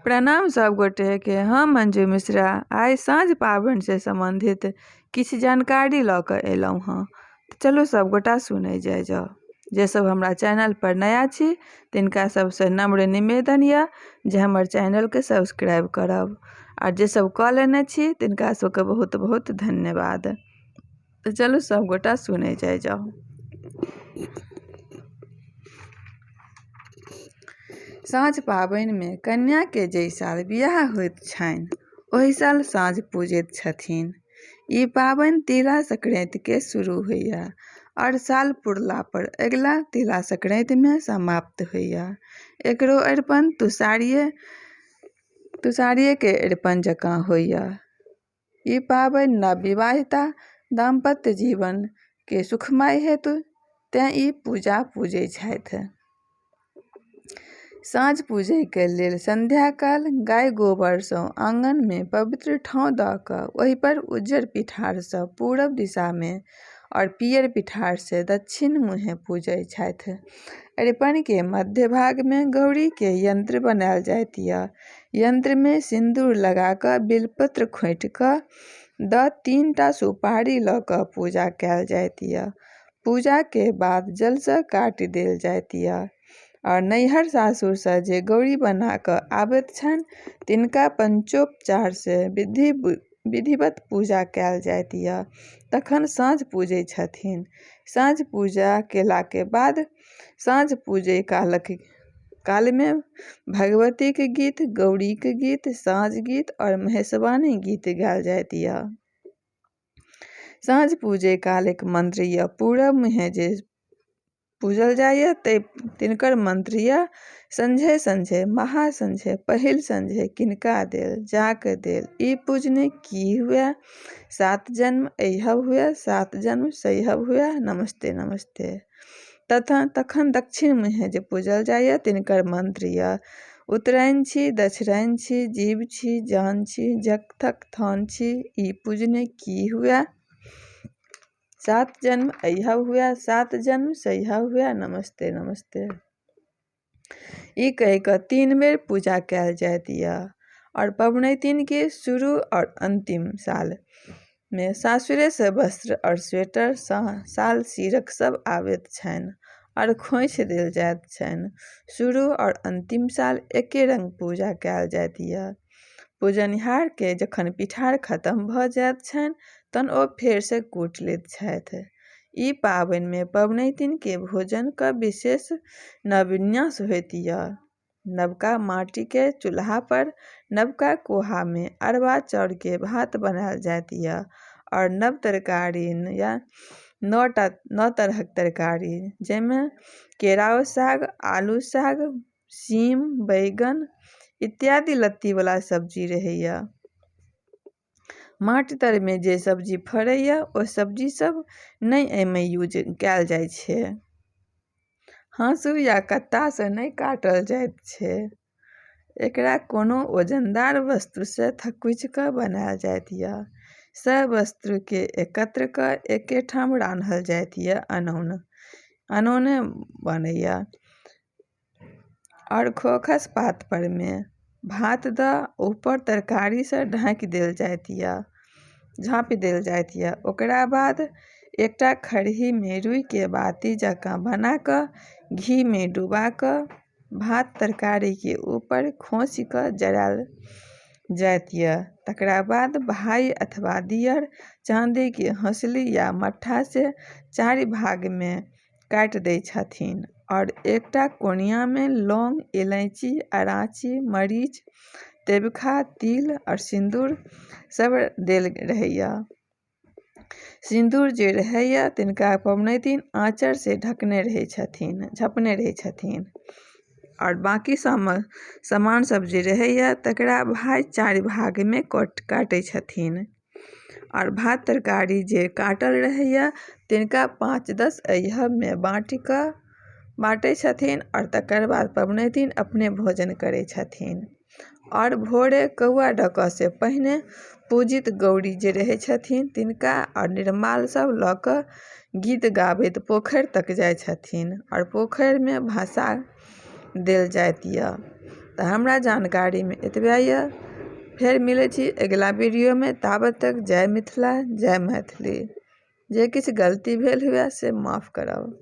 प्रणाम सब गोटे के, हम मंजू मिश्रा आइ साँझ पाबनि से सम्बन्धित किछु जानकारी लऽ कऽ एलहुँ हँ। तऽ चलू सब गोटा सुनै जाइ जाउ। जे सब हमरा चैनल पर नया छी तिनका सबसँ नम्र निवेदन यऽ जे हमर चैनलके सब्सक्राइब करब, आर जे सब कऽ लेने छी तिनका सबके बहुत बहुत धन्यवाद। तऽ चलू सब गोटा सुनै जाइ जाउ। साँझ पाबनिमे कन्याके जाहि साल बियाह होइत छनि ओहि साल साँझ पूजैत छथिन। ई पाबनि तिला संक्रान्तिके शुरू होइए आओर साल पुरला पर अगिला तिला संक्रान्तिमे समाप्त होइए। एकरो अरिपन तुसारियेके अरिपन जकाँ होइए। ई पाबनि नवविवाहिता दाम्पत्य जीवनके सुखमय हेतु तेँ ई पूजा पूजै छथि। साँझ पूजैके लेल संध्याकाल गाय गोबरसँ आँगनमे पवित्र ठाँव दऽ कऽ ओहिपर उज्जर पिठारसँ पूरब दिशामे आओर पियर पिठारसँ दक्षिण मुँहे पूजै छथि। अरिपनके मध्य भागमे गौरीके यंत्र बनायल जाइत यऽ। यंत्रमे सिन्दूर लगा कऽ बेलपत्र खोंटि कऽ दऽ 3टा सुपारी लऽ कऽ पूजा कयल जाइत यऽ। पूजाके बाद जलसँ काटि देल जाइत यऽ। आओर नैहर सासुरसँ जे गौरी बना कऽ आबैत छनि तिनका पंचोपचारसँ विधिवत पूजा कयल जाइत यऽ। तखन साँझ पूजै छथिन। साँझ पूजा केलाके बाद साँझ पूजै कालमे भगवतीके गीत, गौरीके गीत, साँझ गीत आओर महेशवाणी गीत गायल जाइत यऽ। साँझ पूजै काल एक मंत्र यऽ, पूरब मुँहे जे पूजल जाइए तिनकर मंत्र यऽ संझे संझे महासंझे पहिल संझे किनका देल जाक देल ई पूजने की हुए, 7 जन्म ऐहब हुए, 7 जन्म सैहब हुए, नमस्ते नमस्ते। तखन दक्षिण मुँहे जे पूजल जाइए तिनकर मंत्र यऽ उत्तरायण छी, दक्षिणायन छी, जीव छी, जान छी, जगतक थान छी, ई पूजने की हुए, 7 जन्म ऐहब हुए, 7 जन्म सैहब हुए, नमस्ते नमस्ते। ई कहि कऽ 3 बेर पूजा कयल जाइत यऽ। आओर पबनैतिनके शुरू आओर अन्तिम साल मे सासुरेसँ वस्त्र आओर स्वेटर साल सीरक सब आबैत छनि आओर खोँइछ देल जाइत छनि। शुरू आओर अन्तिम साल एके रंग पूजा कयल जाइत यऽ। पूजनिहारके जखन पिठार खतम भऽ जाइत छनि तहन ओ फेरसँ कूटि लैत छथि। ई पाबनिमे पबनैतिनके भोजनके विशेष नवविन्यास होइत यऽ। नवका माटिके चूल्हा पर नवका कोहामे अरबा चाउरके भात बनायल जाइत यऽ आओर नव तरकारी या 9 तरहक तरकारी जाहिमे केराउ साग, आलू साग, सीम, बैगन इत्यादि लत्तीवला सब्जी रहैए। माटि तरमे जे सब्जी फड़ैए ओ सब्जी सब नहि एहिमे यूज कयल जाइ छै। हाँसू या कत्तासँ नहि काटल जाइत छै। एकरा कोनो वजनदार वस्तुसँ थकुचि कऽ बनायल जाइत यऽ। सब वस्तुके एकत्र कऽ एकेठाम रान्हल जाइत यऽ। अनौने बनैए। आओर खोखस पात पर मे भात दऽ ऊपर तरकारीसँ ढाकि देल जाइत यऽ, झाँपि देल जाइत यऽ। ओकरा बाद एकटा खरहीमे रुइके बाती जकाँ बना कऽ घीमे डुबा कऽ भात तरकारीके ऊपर खोसि कऽ जरायल जाइत यऽ। तकरा बाद भाइ अथवा दियर चाँदीके हँसुली या मट्ठासँ 4 भागमे काटि दै छथिन आओर एकटा कोनियामे लौंग, इलायची, अराची, मरीच, तेबखा, तिल आओर सिन्दूर सब देल रहैए। सिन्दूर जे रहैए तिनका पबनैतिन आँचरसँ ढकने रहै छथिन, झपने रहै छथिन। आओर बाँकी सामान सब जे रहैए तकरा भाइ 4 भागमे काटै छथिन। आओर भात तरकारी जे काटल रहैए तिनका 5-10 ऐहबमे बाँटि कऽ बाँटै छथिन आओर तकर बाद पबनैतिन अपने भोजन करै छथिन। आओर भोरे कौआ डकऽसँ पहिने पूजित गौरी जे रहै छथिन तिनका आओर निर्माल सब लऽ कऽ गीत गाबैत पोखरि तक जाइ छथिन आओर पोखरिमे भसा देल जाइत यऽ। तऽ हमरा जानकारीमे एतबे यऽ। फेर मिलै छी अगिला वीडियोमे, ताबत तक जय मिथिला, जय मैथिली। जे किछु गलती भेल हुए से माफ करब।